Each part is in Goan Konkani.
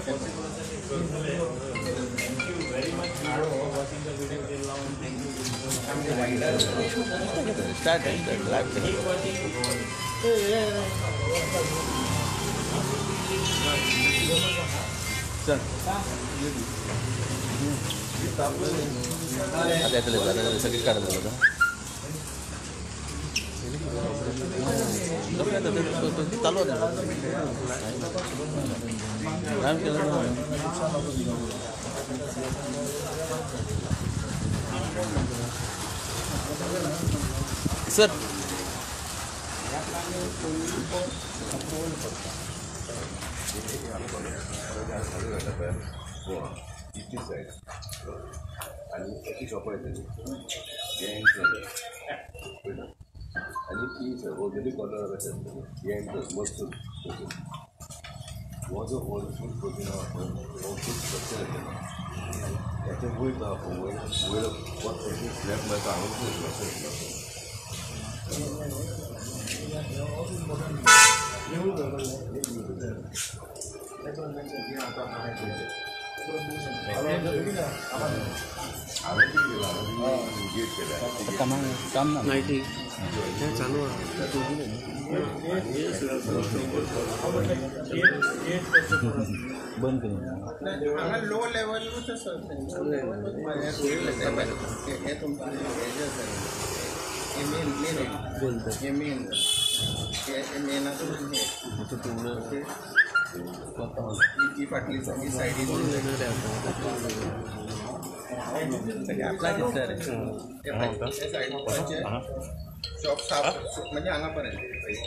पॉसिबल आसा तें करतले. Thank you very much for watching the video till now. Thank you. Start live. Keep watching. चल आता येतले आता सगळीच काढत जाता. चालू आता काम केलं. सर आनी ताची शॉपां येतली आनी ती ऑलरेडी कॉर्नर कशें आसतलें हे मस्त हो जो हो फूल प्रोटीन आहा पळय हो फूल स्ट्रक्चर येतलें ताचे वयर आहा पळय वयर वयर स्लॅब मागीर हांगा अशें येतलो. काम ना चालू बंद करून हांगा लो लेवलूच आसा. हें तुमकां हे मेन मेन हे मेन हे मेनाचो ही फाटली ही सायडीन आपला दिसता रे सायडीचे शॉप साफ म्हणजे हांगा पर्यंत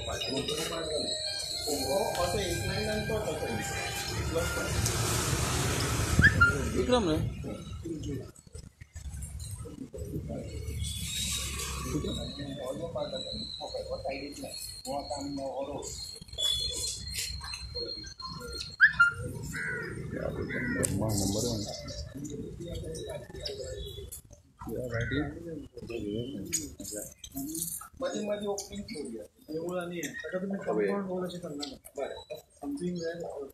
असो एक लायन आनी तो असो विक्रम रे. हो जो पार्ट आसा हो पळय हो सायडींतल्यान हो आतां आमी हो रोड नंबर मदीं मदीं ओपनींग दवरुया. देवूळ आनी ताका तुमी कंपाउंड वॉल अशें करनाका. बरें समथींग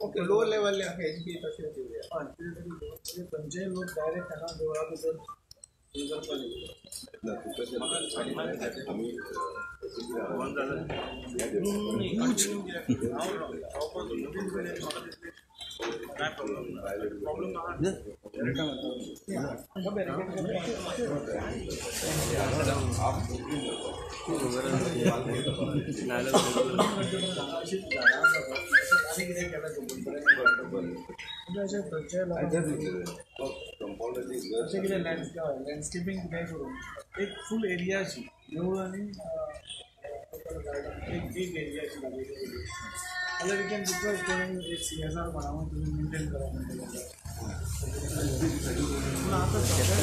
ओके लो लेवल हेज बी तशें दिवया. हय कितें तरी खंयचेय लोक डायरेक्ट हांगा देवळा भितर हें करपाक अशें कितें लँडस्केपींग कितेंय करून एक फूल एरियाची देवूळ आनी एक एक एरियाची दाखयली जाल्यार we can request एक सी एस आर कोणाकूय तुमी मेनटेन करा म्हणटा. पूण आतां सगळें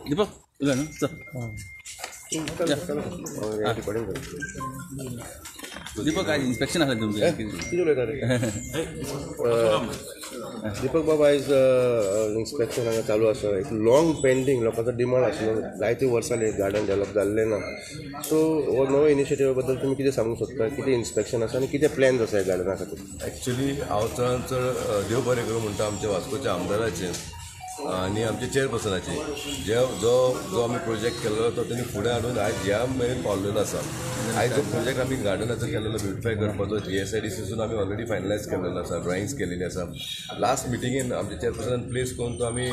दीपक उलय न्हू चल. दीपक आज इन्स्पेक्शन आसलें तुमचें कितें उलयता रे? दीपक बाबा आयज इन्स्पेक्शन हांगा चालू आसा. एक लॉंग पेंडींग लोकांचो डिमांड आशिल्लो, जायते वर्सां गार्डन डेवलप जाल्लें ना. सो हो नवो इनिशिएटिव्हा बद्दल तुमी कितें सांगूंक सोदता? कितें इन्स्पेक्शन आसा आनी कितें प्लॅन्स आसा ह्या गार्डना खातीर? एक्चुली हांव चडान चड देव बरें करूं म्हणटा आमच्या वास्कोच्या आमदाराचें आनी आमच्या चेअरपर्सनाचे, जे जो जो आमी प्रोजेक्ट केल्लो तो तेणी फुडें हाडून आयज ह्या मेरेन पावलेलो आसा. आयज जो प्रोजेक्ट आमी गार्डनाचो केलेलो ब्युटिफाय करपाचो जी एस I D सीसून आमी ऑलरेडी फायनलायज केलेलो आसा, ड्रॉइंग्स केलेली आसा. लास्ट मिटिंगेन आमच्या चेअरपर्सनान प्लेस करून तो आमी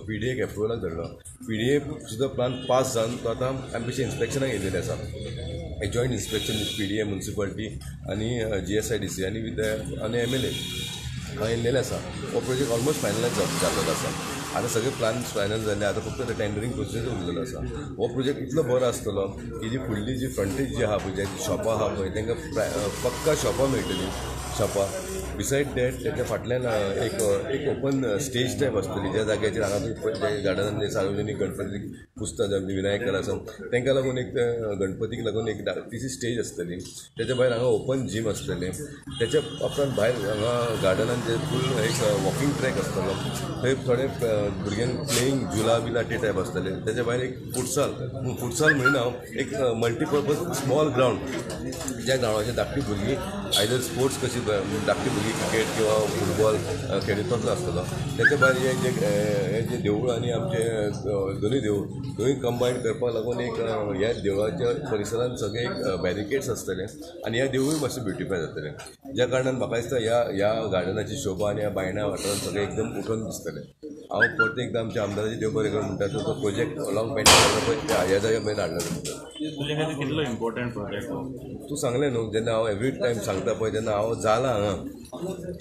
पी डी एक एप्रुवलाक धाडलो. पी डी ए सुद्दां प्लान पास जावन तो आतां आमी बेश्टे इन्स्पेक्शनाक येयलेले आसा. A joint inspection with P D A municipality आनी G S I D C आनी विथ आनी एम एल ए हांगा येयल्लेले आसा. हो प्रोजेक्ट ऑलमोस्ट फायनलायज जाल्लो आसा. आतां सगळे प्लान फायनल जाले, आतां फक्त टेंडरींग प्रोसिजर उरलेलो आसा. हो प्रोजेक्ट इतलो बरो आसतलो की जी फुडली जी फ्रंटेज जी आहा पळय, जी शॉपां आहा पळय, तांकां पक्का शॉपां मेळटलीं. शॉपां बिसायड that तेच्या फाटल्यान एक एक ओपन स्टेज टायप आसतली, ज्या जाग्याचेर हांगा गार्डनान सार्वजनीक गणपती पुजता, विनायक आसा तांकां लागून एक गणपतीक लागून एक धाकटीशी स्टेज आसतली. तेच्या भायर हांगा ओपन जीम आसतलें. तेच्या उपरांत भायर हांगा गार्डनान जे फूल एक वॉकिंग ट्रॅक आसतलो, थंय थोडे भुरग्यांक प्लेईंग झुला बिला ते टायप आसतले. तेच्या भायर एक फुटसाल, फुटसाल म्हणिना हांव, एक मल्टीपर्पज स्मॉल ग्रावंड, ज्या ग्रावंडाचेर धाकटी भुरगीं आयदर स्पोर्ट्स कशी धाकटी भुरगीं क्रिकेट किंवा फुटबॉल खेळत तसलो आसतलो. तेच्या भायर हे जे हे जे देवूळ आनी आमचे दोनूय देवूळ दोनूय कंबायन करपाक लागून एक ह्या देवळाच्या परिसरान सगळे एक बॅरिकेड्स आसतले आनी ह्या देवूय मातशें ब्युटिफाय जातलें, ज्या कारणान म्हाका दिसता ह्या ह्या गार्डनाची शोभा आनी ह्या बायणा वाठारान सगळें एकदम उठून दिसतलें. हांव परत एकदां आमच्या आमदाराचे देव बरें कर म्हणटा, तो प्रोजेक्ट लॉंग पेंडींग पळय ह्या जाग्यार मेरेन हाडला. तुजे खातीर कितलो इम्पॉर्टंट प्रोजेक्ट हो? तूं सांगलें न्हू, जेन्ना हांव एवरी टायम सांगता पळय तेन्ना हांव जाला हांगा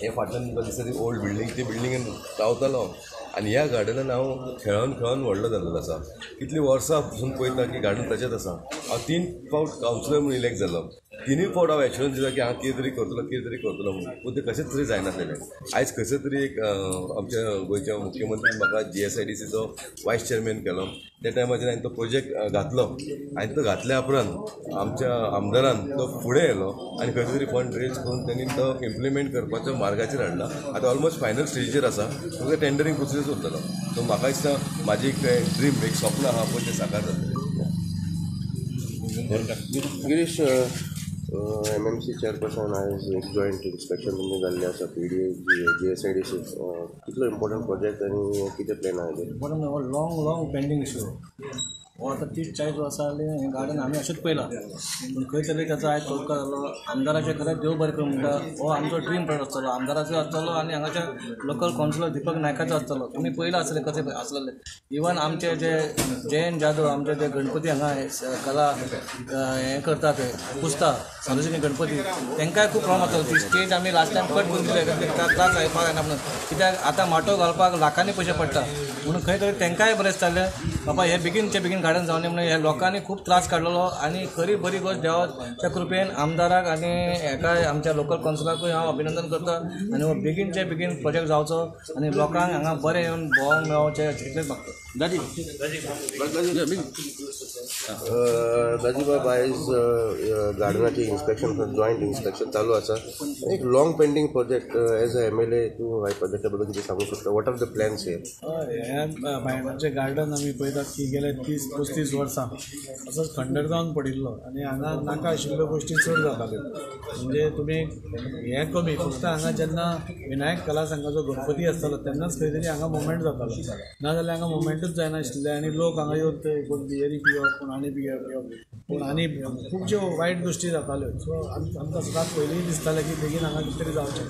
हे फाटल्यान तुमकां दिसता ती ओल्ड बिल्डींग, ती बिल्डिंगेन रावतालो आनी ह्या गार्डनान हांव खेळोन खेळोन व्हडलो जाल्लो आसा. कितलीं वर्सां पसून पळयता की गार्डन तशेंच आसा. हांव 3 फावट कावन्सिलर म्हणून इलेक्ट जालो, 3 फावट हांव एश्योरन्स दिता की हांव कितें तरी करतलो, कितें तरी करतलो म्हणून, पूण तें कशेंच तरी जायनासलें. आयज खंयसर तरी एक आमच्या गोंयच्या मुख्यमंत्र्यान म्हाका GSIDCचो वायस चेअरमॅन केलो. त्या टायमाचेर हांवें तो प्रोजेक्ट घातलो आनी तो घातल्या उपरांत आमच्या आमदारान तो फुडें येयलो आनी खंय तरी फंड रेज करून तेणी तो इम्प्लिमेंट करपाच्या मार्गाचेर हाडला. आतां ऑलमोस्ट फायनल स्टेजीचेर आसा, फक्त टेंडरींग प्रोसिजर उरतलो. सो म्हाका दिसता म्हाजी एक ड्रीम, एक स्वप्न आहा पळय, तें साकार जातलें. गिरीश, MMC chairperson आयज एक जॉयंट इन्स्पेक्शन तुमचें जाल्लें आसा PDA GSIDC, कितलो इम्पॉर्टंट प्रोजेक्ट आनी कितें प्लॅन आहा हेजेर? इम्पॉर्टंट हो लाँग लाँग पेंडींग इशू हो. आतां 30-40 वर्सां जालीं हें गार्डन आमी अशेंच पळयलां, पूण खंय तरी ताचो आयज तोडका जालो. आमदाराचें खरेंच देव बरें करूं म्हणटा, हो आमचो ड्रीम प्रोजेक्ट आसतलो, आमदाराचो आसतलो आनी हांगाच्या लोकल कावन्सिलर दीपक नायकाचो आसतलो. तुमी पयलां आसतलें कशें आसलेलें. इवन आमचे जे जयंत जाधव, आमचे जे गणपती हांगा कला हें करता ते पुजता सार्वजनीक गणपती, तांकांय खूब प्रॉब्लम आसतलो. ती स्टेज आमी लास्ट टायम कट करून दिले, त्रास जावपाक जायना म्हणून, कित्याक आतां माटोव घालपाक लाखांनी पयशे पडटा, म्हणून खंय तरी तांकांय बरें दिसतालें बाबा हे बेगीनचे बेगीन गार्डन जावं म्हणून. ह्या लोकांनी खूब त्रास काडलेलो आनी खरी बरी गोश्ट देवाच्या कृपेन आमदाराक आनी हेका आमच्या लोकल कावन्सिलाकूय हांव अभिनंदन करता आनी हो बेगीनचे बेगीन प्रोजेक्ट जावचो आनी लोकांक हांगा बरें येवन भोंवंक मेळोवचें इतलेंच मागता. दाजीबाब, आयज गार्डनाचें इन्स्पेक्शन, जॉयंट इन्स्पेक्शन चालू आसा. एक long pending project, as a MLA तूं ह्या प्रोजेक्टा बद्दल कितें सांगूंक शकता? What are the plans here? हें बायणाचें गार्डन आमी पळयतात की गेले 30-35 वर्सां असोच खंडर जावन पडिल्लो आनी हांगा नाका आशिल्ल्यो गोश्टी चड जाताल्यो. म्हणजे तुमी हें कमी, फक्त हांगा जेन्ना विनायक कला संघाचो गणपती आसतालो तेन्नाच खंय तरी हांगा मुवमेंट जातालो, नाजाल्यार हांगा मुवमेंटूच जायनाशिल्लें आनी लोक हांगा येवन ते कोण बियरी पिवप, कोण आनी पिवप, कोण आनी खुबश्यो वायट गोश्टी जाताल्यो. सो आमकां सदांच पयलींय दिसतालें की बेगीन हांगा कितें तरी जावचें.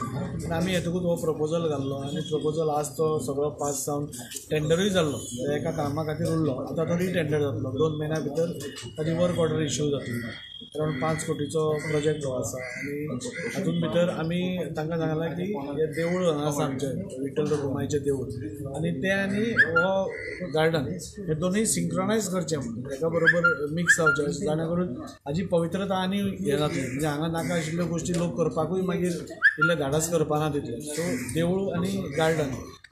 आनी आमी येतकूच हो प्रपोजल घाल्लो आनी प्रपोजल आज तो सगळो पास जावन टेंडरूय जाल्लो, एका कामा खातीर उरलो. आतां तो रिटेंडर जातलो, 2 म्हयन्या भितर ताजी वर्क ऑर्डर इश्यू जातली. अरावंड 5 कोटीचो प्रोजेक्ट हो आसा आनी हातूंत भितर आमी तांकां सांगलां की हें देवूळ हांगा आसा आमचें विठ्ठल रखुमाईचें देवूळ आनी तें आनी हो गार्डन हे दोनूय सिंक्रनायज करचें म्हणून एका बरोबर मिक्स जावचें, जाणें करून हाजी पवित्रता आनी हें जातली. म्हणजे हांगा नाका आशिल्ल्यो गोश्टी लोक करपाकूय मागीर इल्लें धाडस करपाना तितलें. सो देवूळ आनी गार्डन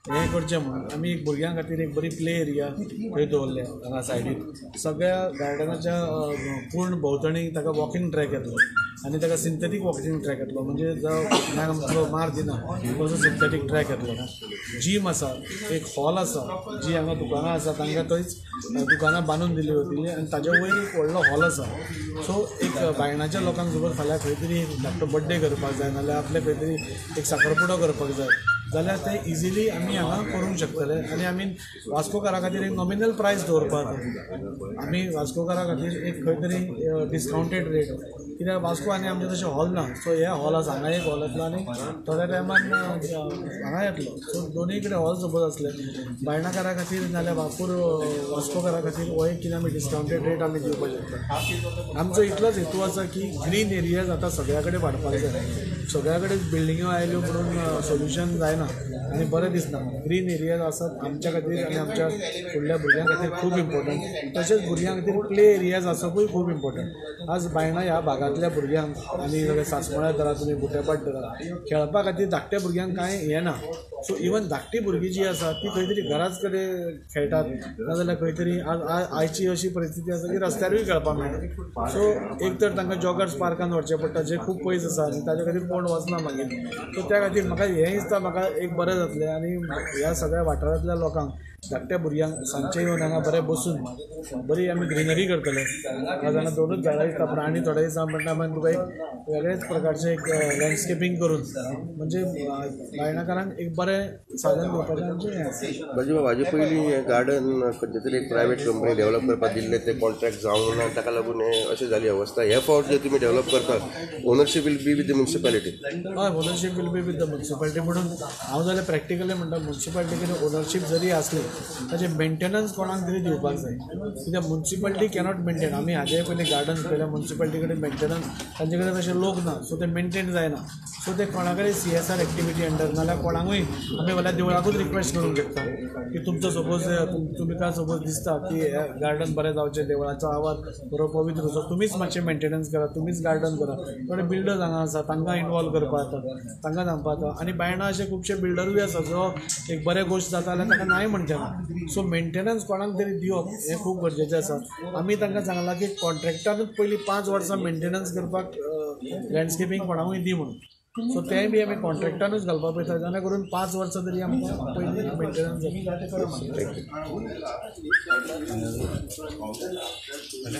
हें करचें म्हणून आमी एक भुरग्यां खातीर एक बरी प्ले एरिया थंय दवरल्या हांगा सायडीन. सगळ्या गार्डनाच्या पूर्ण भोंवतणी ताका वॉकिंग ट्रॅक येतलो आनी ताका सिंथेटीक वॉकिंग ट्रॅक येतलो, म्हणजे जावं आमचो मार दिना तसो सिंथेटीक ट्रॅक येतलो. जीम आसा, एक हॉल आसा, जी हांगा दुकानां आसा तांकां थंयच दुकानां बांदून दिली वतली आनी ताज्या वयर एक व्हडलो हॉल आसा. सो एक बायणाच्या लोकांक जर फाल्यां खंय तरी धाकटो बड्डे करपाक जाय नाल्यार आपले खंय तरी एक साखरपुडो करपाक जाय जाल्यार ते इजिली आमी हांगा करूंक शकतले. आनी आमी वास्कोकारा खातीर एक नॉमिनल प्रायस दवरपाक, आमी वास्कोकारा खातीर एक खंय तरी डिस्कावंटेड रेट कित्याक वास्को आनी आमचें तशें हॉल ना, सो हे हॉल आसा, हांगा एक हॉल येतलो आनी थोड्या टायमान हांगा येतलो. सो दोनूय कडेन हॉल सपोज आसले बायणाकारा खातीर नाल्यार वापूर वास्कोकारा खातीर हो एक कितें आमी डिस्कावंटेड रेट आमी दिवपाक शकता. आमचो इतलोच हेतू आसा की ग्रीन एरियाज आतां सगळ्या कडेन वाडपाक जाय. सगळ्या कडेन बिल्डिंग्यो आयल्यो म्हणून सोल्युशन जायना आनी बरें दिसना. ग्रीन एरियाज आसप आमच्या खातीर आनी आमच्या फुडल्या भुरग्यां खातीर खूब इम्पॉर्टंट. तशेंच भुरग्यां खातीर प्ले एरियाज आसपूय खूब इम्पॉर्टंट. आज बायणा ह्या भागांतल्या भुरग्यांक आनी सगळे सासमळ्या धरा तुमी बुट्यापाट धरा खेळपा खातीर धाकट्या भुरग्यांक कांय हें ना. सो इवन धाकटी भुरगीं जी आसा ती खंय तरी घराच कडेन खेळटात, नाजाल्यार खंय तरी आयची अशी परिस्थिती आसा की रस्त्यारूय खेळपाक मेळटा. सो एक तर तांकां जॉगर्स पार्कान व्हरचें पडटा जें खूब पयस आसा आनी ताजे खातीर कोण वचना मागीर. सो त्या खातीर म्हाका हें दिसता म्हाका एक बरें जातलें आनी ह्या सगळ्या वाठारांतल्या लोकांक धाकट्या भुरग्यांक सांजचें येवन हांगा बरें बसून बरी आमी ग्रिनरी करतले. आज हांगा दोनूच झाडां दिसता पूण आनी थोडे दिसां म्हणटा मागीर तुका एक वेगळेच प्रकारचें एक लँडस्केपींग करून म्हणजे बायणाकारांक एक बरें साधन दिवपाचें आमचें हें आसा. बाजीबाब, हाजे पयलीं हें गार्डन खंयचे तरी एक प्रायवेट कंपनी डेव्हलप करपाक दिल्लें, तें कॉन्ट्रॅक्ट जावंक ना, ताका लागून हें अशें जाली अवस्था. हे फावट जे तुमी डेव्हलप करतात ownership will be with the municipality? हय, ownership will be with the municipality. म्हणून हांव जाल्यार प्रॅक्टिकली म्हणटा म्युनिसिपालिटी कडेन ओनरशीप जरी आसली ताचें मेंटेनन्स कोणाक तरी दिवपाक जाय. कित्याक म्युनिसिपालिटी कॅनॉट मेंटेन. आमी हाजे पयलीं गार्डन्स पळयल्यार म्युनिसिपालिटी कडेन मेंटेनन्स तांचे कडेन तशे लोक ना, सो ते मेंटेन जायना. सो ते कोणा कडेन CSR activity under नाल्यार कोणाकूय आमी जाल्यार देवळाकूच रिक्वेस्ट करूंक शकता की तुमचो सपोज तुमकां सपोज दिसता की गार्डन बरें जावचें, देवळाचो आवाज बरो पवित्र, सो तुमीच मातशें मेंटेनन्स करा, तुमीच गार्डन करा. थोडे बिल्डर्स हांगा आसा तांकां इनवॉल्व करपाक जाता, तांकां सांगपाक जाता. आनी बायणा अशे खुबशे बिल्डरूय आसा जो एक बरें गोश्ट जाता जाल्यार ताका नाय म्हणचे ना. सो मेंटेनन्स कोणाक तरी दिवप हें खूब गरजेचें आसा. आमी तांकां सांगलां की कॉन्ट्रॅक्टानूच पयलीं 5 वर्सां मेंटेनन्स करपाक लँडस्केपींग कोणाकूय दी म्हणून. सो तेंय बी आमी कॉन्ट्रॅक्टानूच घालपाक पळयता जाणे करून 5 वर्सां तरी आमकां पयलीं मेंटेनन्स जाता. Thank you.